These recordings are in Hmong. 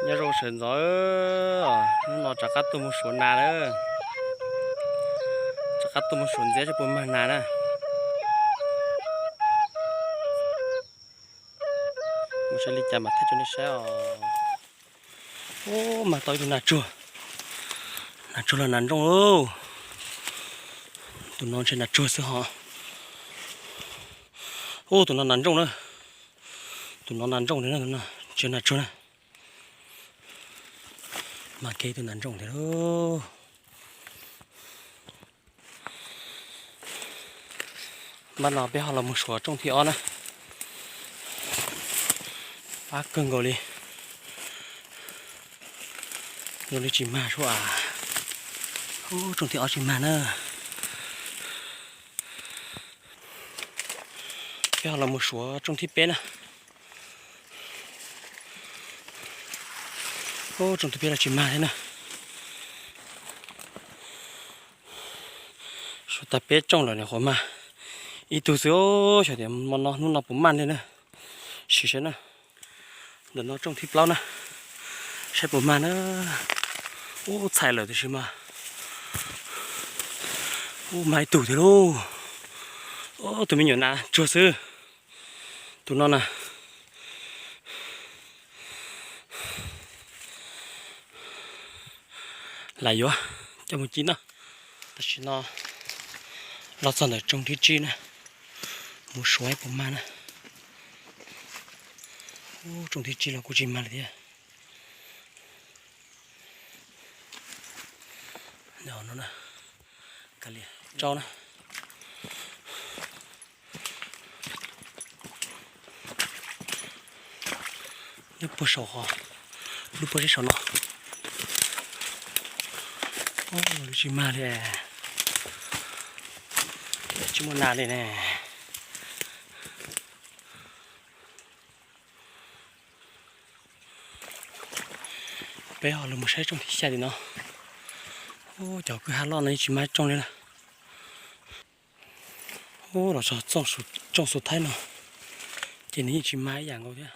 Nyob zoo sawv ntxov, hnub no rov qab tuaj mus suav nas na. Rov qab tuaj mus suav ntxiab seb puas mag nas na. Mus saib li cas mam thaij rau nej saib os. Ub, mag tau ib tug nas tsuag. Nas tsuag los nas ntsooj lauj. Tus no ntshe nas tsuag xwb hos. Ub, tus no nas ntsooj na. Tus no nas ntsooj li na, tus no tsis yog nas tsuag na. Mag kiag ib tug nas ntsooj thiab lauj. Npaj no peb ho los mus suav rooj thib ob na. Pab kawg nkaus li. Zoo li tsis mag sua as. Ub, rooj thib ob tsis mag na. Peb ho los mus suav rooj thib peb na. Ub, rooj thib peb los tsis mag thiab na. Suav tag peb rooj lawm nyuam qhuav mag ib tug xwb. Xyov tias mo no hnub no puas mag li na. Sim saib na. Ntawm no rooj thib plaub na. Saib puas mag na. Ub, txhais lawm tiam sis mas. Ub, mag ib tug thiab lauj. Ub, tus me nyuam nas tsuag xwb. Tus no na. Lam yuav coj mus ci no. Tam sim no los txog ntawm rooj thib tsib na. Mus suav puas mag na. Ub, rooj thib tsib los kuj tsis mag li thiab. Rau na. Nyob puag saum hov, lub pob zeb saum no. Tsis mag li, tsis muaj nas li ne. Peb ho los mus saib rooj thib xya tim no. Ub, cov kwj ha loj no yeej tsis mag rooj li na. Ub, los txog rooj xus thaib no, ces nws yeej tsis mag ib yam nkaus thiab.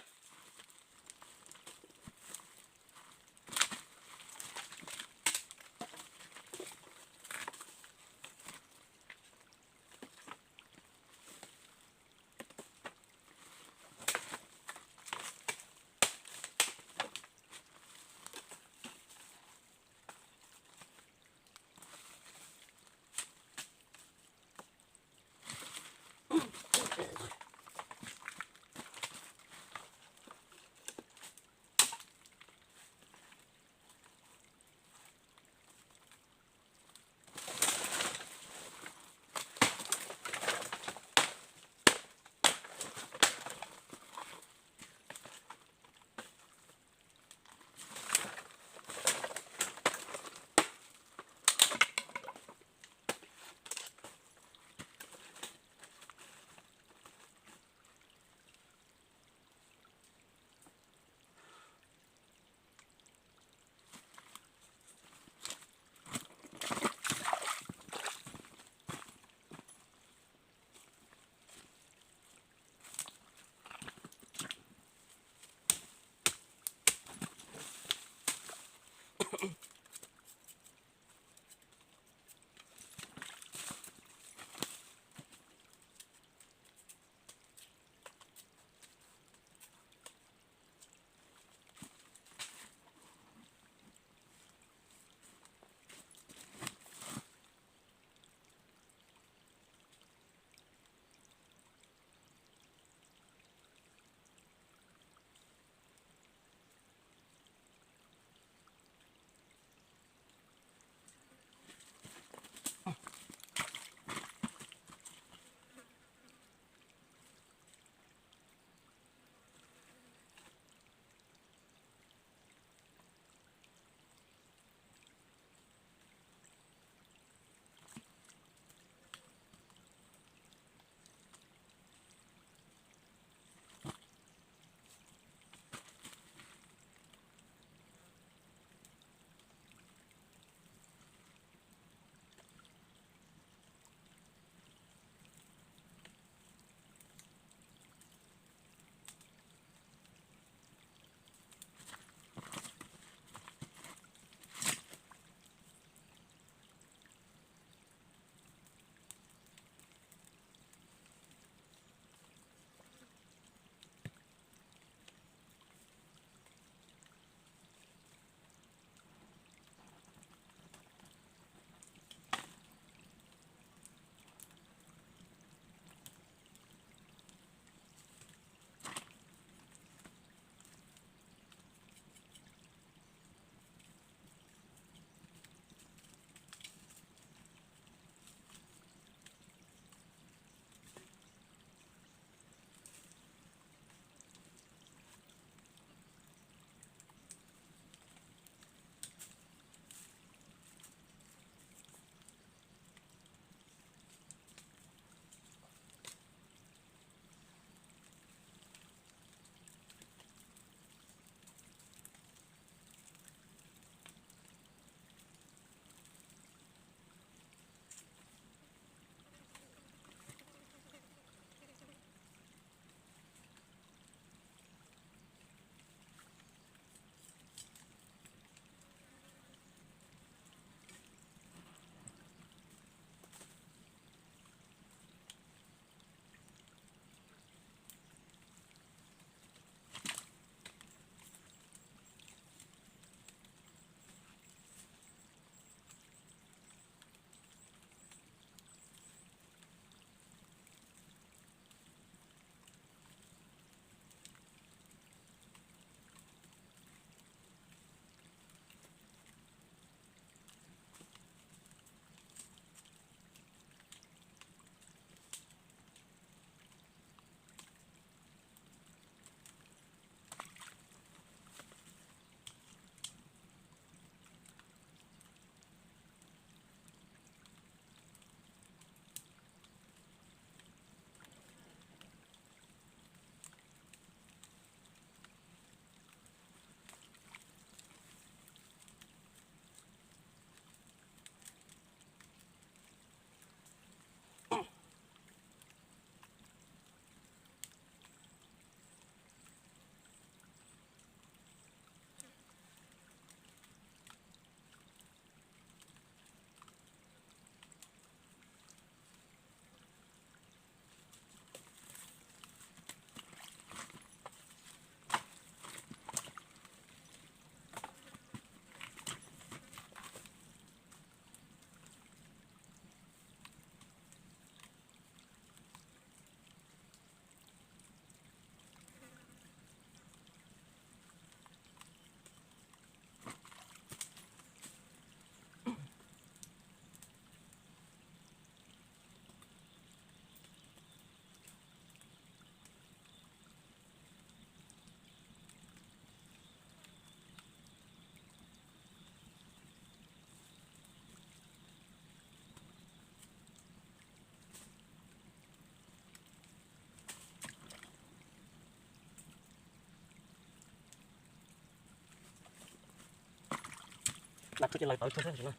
Nas tsuag ces lawv tawv tsuag xwb na.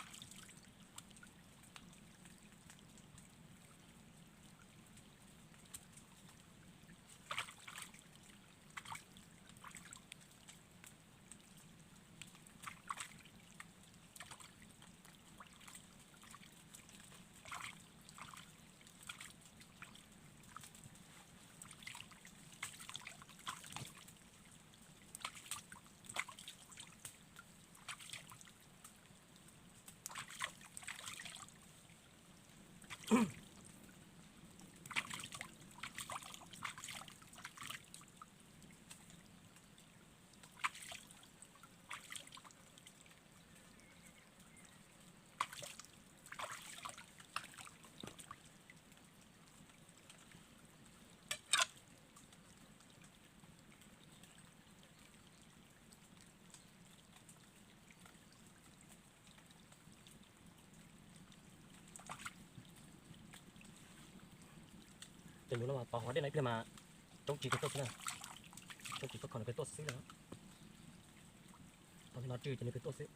Cov nyuv no mas tov hov dej no ib pliag mas coob tsis kawg tuaj xwb na. Coob tsis tuaj kho nws kawg tuaj xwb na. Tau no tsw ces nws kawg tuaj xwb.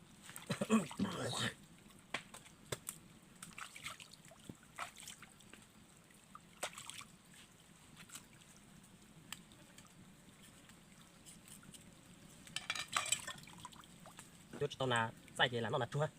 Cuab tsis tau nas txaij ces lam noj nas tsuag.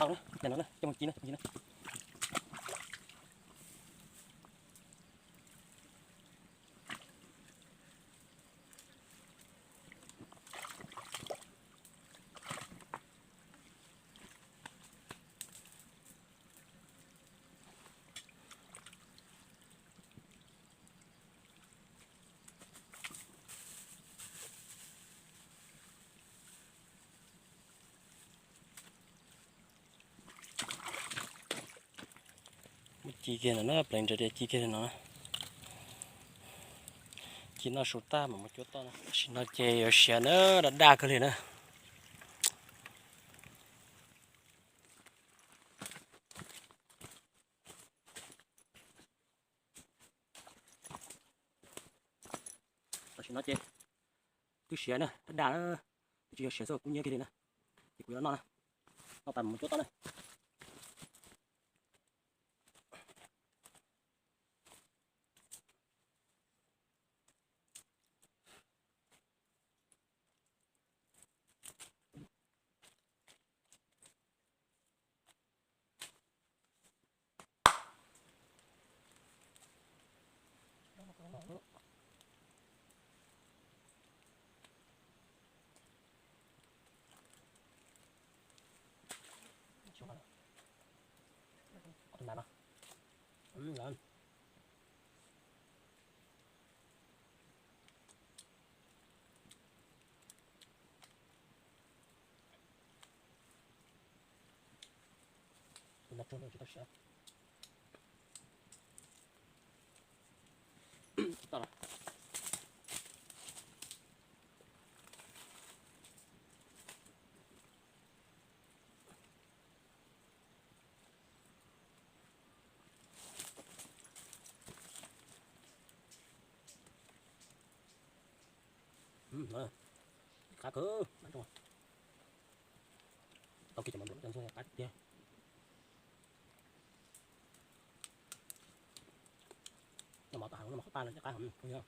Cov no na, coj mus ci na, ci na. Muab ci kiag no na, pleev ntsa diav ci kiag no. Ci noj su tag mam mus cuab toj na. Tam sim no ces yuav siav na, daj daj kawg li na. Tam sim no ces twb siav na, daj daj, twb tsis yog siav xwb, kub hnyiab kiag li na. Ces kuv yuav noj na, noj tas mus cuab toj na. Qab kawg, tau kiag cov mov npluam coj ntxuag qab tiag. Noj mov tom hav zoov noj mov qhov paj no cov qab hov.